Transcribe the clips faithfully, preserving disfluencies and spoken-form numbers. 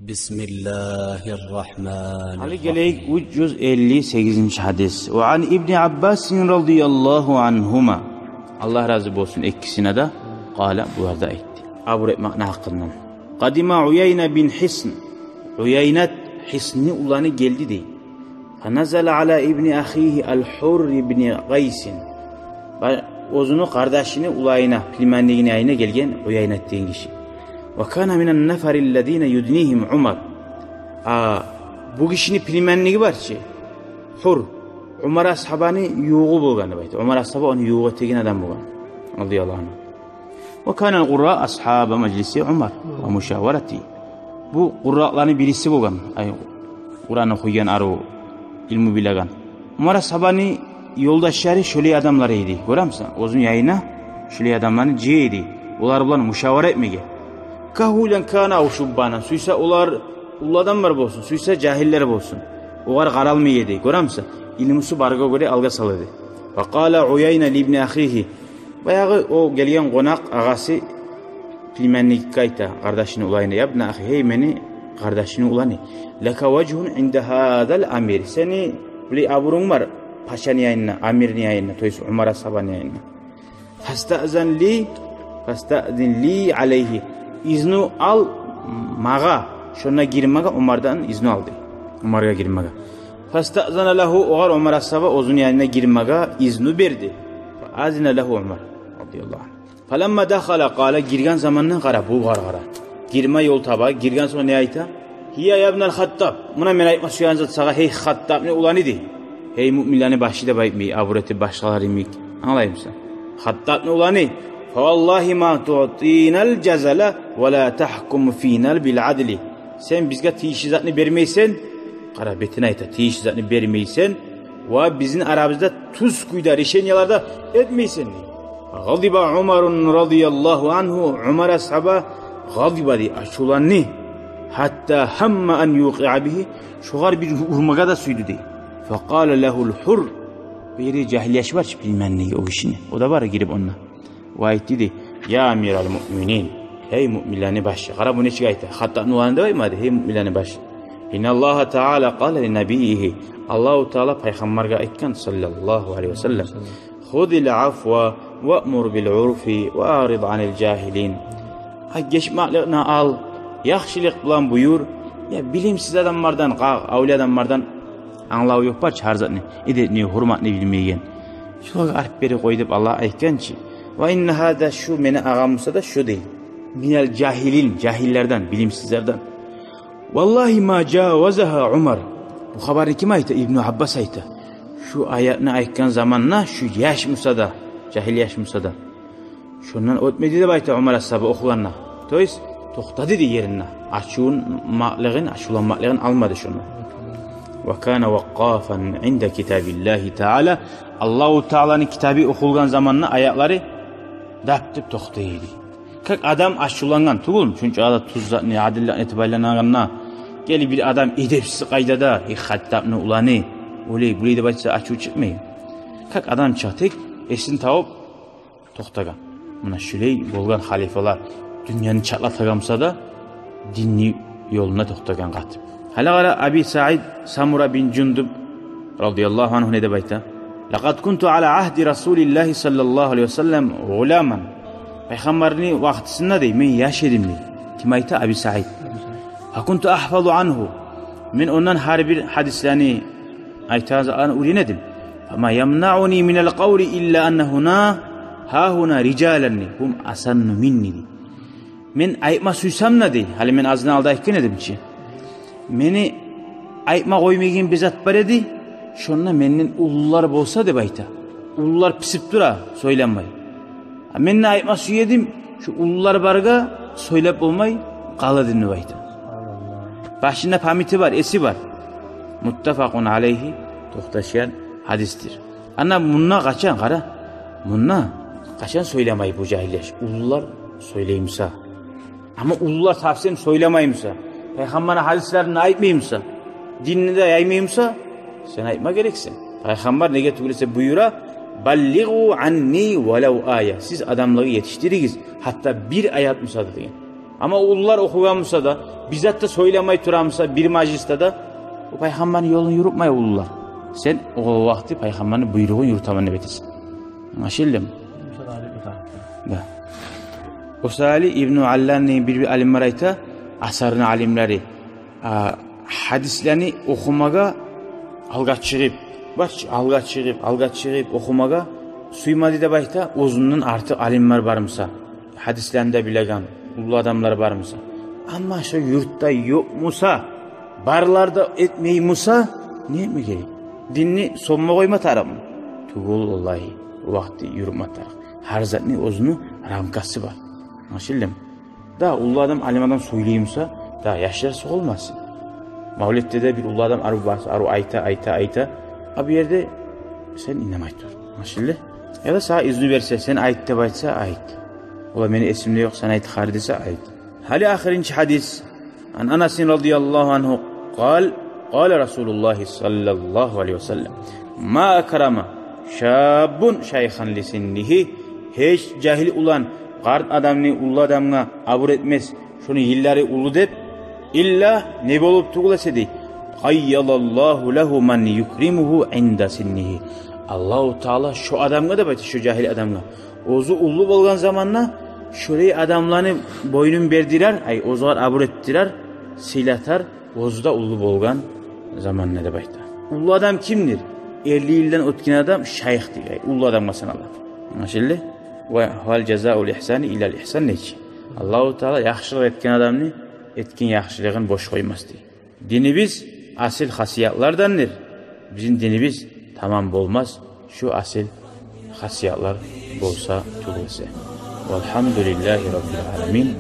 بسم الله الرحمن الرحيم. Гьали гелейик уьч юз элли сегизинчи гьадис. وعن ابن عباس رضي الله عنهما. Аллагь рази болсун экисине де. قال, булар да айтды. Абур этмекни гьакъындан. قدم عيينة بن حصن. Уяйнат Гьисни уланы гелди дей. فنزل على ابن أخيه الحر بن قيس. Ба-, оьзюню къардашыны уланына, племяннигини янына гелген Уяйнат деген гиши. وكان من النفر الذين يدنيهم عمر. А, бу гишини племянниги бар чы, Гьур, Умар асгьабаны ювугъу болгъан деп айта. Умар асгьаба ону ювукъ этеген адам болгъан, رضي الله عنه. وكان القراء أصحاب مجلس عمر ومشاورته. Бу къурраъланы бириси болгъан, ай, Къуран охуйгъан, арив илму билеген. Умар асгьабаны ёлдашлары шолай адамлар эди. Гёремисен, оьзюню янына шолай адамланы жыя эди. Олар булан мушавара этмеге. كهولا كان أو شبانا. Сюйсе олар уллу адамлар болсун, сюйсе жагьиллер болсун, огъар къаралмай эди. Гёремисен, илмусу баргъа гёре алгъа сала эди. فقال عيينة لابن أخيه. Баягъы о гелген къонакъ агъасы племянникге айта, къардашыны уланына: يا ابن أخي, гьей мени къардашымны уланы, لك وجه عند هذا الأمير. Сени булай абурунг бар пашаны янына, амирни янына, то есть Умар асгьабаны янына. فاستأذن لي، فاستأذن لي عليه. Изну ал магъа шонда гирмеге, Умардан изну алды. Умаргъа гирмеге. فاستأذن له, огъар Умар асгьаба оьзюню янына гирмеге изну берди. فأذن له عمر رضي الله عنه. فلما دخل قال, гирген заманда къара, бу къара, къара. Гирме ёл таба, гирген сонг не айта? هي يا ابن الخطاب. Муна мен айтма сюеген зат сагъа, гьей Хаттабны уланы, дей. Гьей муъминлени башы деп айтмай, абур этип башгъалар йимик. Англаймысан? Хаттабны уланы. فوالله ما تعطينا الجزل ولا تحكم فينا بالعدل. Сен бизге тийишли затны бермейсен. Къара, бетине айта, тийишли затны бермейсен ва бизин арабызда тюз кюйде решениялар да этмейсен, дей. غضب عمر رضي الله عنه, Умар асгьаба غضب, дей, ачувланды. حتى هم أن يوقع به, шогъар бир урмагъа да сюйдю, дей. فقال له الحر, бу ерде жагьил яш бар чы, племянниги о гишини. О да бар гирип онда. Ва айтды, дей: يا أمير المؤمنين, гьей муъминлени башы. Къара, бу нечик айта? Хаттабны уланы деп айтмады, гьей муъминлени башы. إن الله تعالى قال لنبيه, Аллагьу Таала пайхаммаргъа айтгъан, صلى الله عليه وسلم: خذ العفو وأمر بالعرف وأعرض عن الجاهلين. Гьа, гечмекликни ал, яхшылыкъ булан буюр, я билимсиз адамлардан къагъ, авлия адамлардан, англаву ёкъ бар чы гьар затны, эдепни, гьюрметни билмейген. Шолагъа арт берип къой деп Аллагь айтгъан чы. وإن هذا, шу мени агъам буса да шу, дей, من الجاهلين, жагьиллерден, билимсизлерден. والله ما جاوزها عمر. Бу хабарны ким айта? Ибну Аббас айта. Шу аятны айтгъан заманда шу яш буса да, жагьил яш буса да, шондан оьтмеди деп айта Умар асгьаба охугъанда. То есть токътады, дей, еринде. Ачувланмакълыгъын, ачувланмакълыгъын алмады шонда. وكان وقافا عند كتاب الله تعالى. Аллагьу Тааланы китабы охулгъан заманда аятлары дап деп токътай эди. Как адам ачувлангъан тюгюлмю, шунча да тюз затны, адилликни этип айланагъанда, гелип бир адам эдепсиз къайдада, гьей Хаттабны уланы, олай-булай деп айтса, ачув чыкъмай. Как адам чакъы тек эсин тавуп токътагъан. Муна шулай болгъан халифалар, дюньяны чакълатагъан буса да, динни ёлунда токътагъан къатып. Гьали къара, Аби Саид Самура бин Жундуб, رضي الله عنه, не деп айта? لقد كنت على عهد رسول الله صلى الله عليه وسلم غلاما. Пайхаммарны вакътисинде, дей, мен яш эдим, дей. Ким айта? Аби Саид. فكنت أحفظ عنه. Мен ондан гьар бир гьадислени, айтагъан затланы уьйренедим. فما يمنعني من القول إلا أن هنا، ها هنا رجالا هم أسن مني, дей. Мен айтма сюйсем де, дей, гьали мен аздан алда айтгъан эдим чи, мени айтма къоймайгъан бир зат бар эди, шонда менден уллулар болса деп айта. Уллулар писип тура, сёйлемей. А мен де айтма сюе эдим, шу уллулар баргъа сёйлеп болмай къала эдим деп айта. Башында памяти бар, эси бар. متفق عليه, токъташгъан гьадисдир. Ана мунда къачан, къара, мунда къачан сёйлемей бу жагьил яш? Уллулар сёйлей буса. Амма уллулар совсем сёйлемей буса, пайхаммарны гьадислерин айтмай буса, динни де яймай буса, сен айтма герексен. Пайхаммар неге тюгюл эсе буюра: بلغوا عني ولو آية. Сиз адамлагъа етишдиригиз, гьатта бир аят буса да, деген. Амма уллулар охугъан буса да, Бир зат да сёйлемей турамыса бир мажлисде де, о пайхаммарны ёлун юрютмей уллулар. Сен о вакъти пайхаммарны буйругъун юрютемен деп этесен. Англашылдымы? Да. О саялы Ибну Аллан деген бир, бир алимлер айта, асарны алимлери, а, гьадислени охумагъа алгъа чыгъып, баш алгъа чыгъып, алгъа чыгъып охумагъа сюймеди деп айта, оьзюнден артыкъ алимлер бармыса, гьадислени де билеген уллу адамлар бармыса. Амма шо юртда ёкъмуса, барлар да этмеймуса, не этме герек? Динни сонма къойма тарыкъмы? Тюгюл, валлагьи, вакъти юрютме тарыкъ. Гьар затны оьзюню рамкасы бар. Англашылдымы? Да, уллу адам, алим адам сёйлеймуса, да, яшлар согъулмасын. Мавлетде де бир уллу адам арив барса, арив айта, айта, айта. А бу ерде сен инемей тур. Англашылды? Яда сагъа изну берсе, сен айт деп айтса, айт. Олай мени эсимде ёкъ, сен айт гьари десе, айт. Гьали ахырынчы гьадис. Ан Анасин радияллагьу ангьу къал, къала Расулуллагьи саллаллагьу алайгьи ва саллам: «Ма акрама шаббун шайхан ли синнигьи». Гьеч жагьил улан къарт адамны уллу адамгъа абур этмес, шону йыллары уллу деп, илла не болуп тюгюл эсе дей, къайядаллагьу лагьу ман юкримугьу инда синнигьи. Аллагьу Таала шо адамгъа деп айта, шо жагьил адамгъа, оьзю уллу болгъан заманда шолай адамланы бойнун бердирер, ай, оьзюгер абур этдирер, сыйлатар, оьзю де уллу болгъан заманда деп айта. Уллу адам кимдир? Элли йылдан оьтген адам шайх дей, ай, уллу адамгъа санала. Англашылды? Ва гьал жазаул ихсани иллал ихсан нечи? Аллагьу Таала яхшылыкъ этген адамны этген яхшылыгъын бош къоймас дей. Динибиз асил хасиятлардандыр. Бизин динибиз тамам болмас, шо асил хасиятлар болса тюгюл эсе. Валгьамдулиллагьи раббил аламин.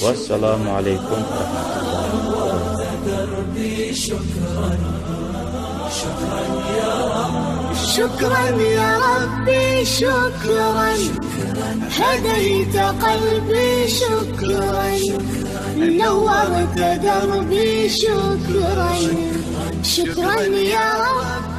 Вассаламу алайкум ва рагьматуллагьи ва баракатугь. شكرا يا ربي، شكرا. هديت قلبي، شكرا. نورت دربي، شكرا. شكرا يا رب.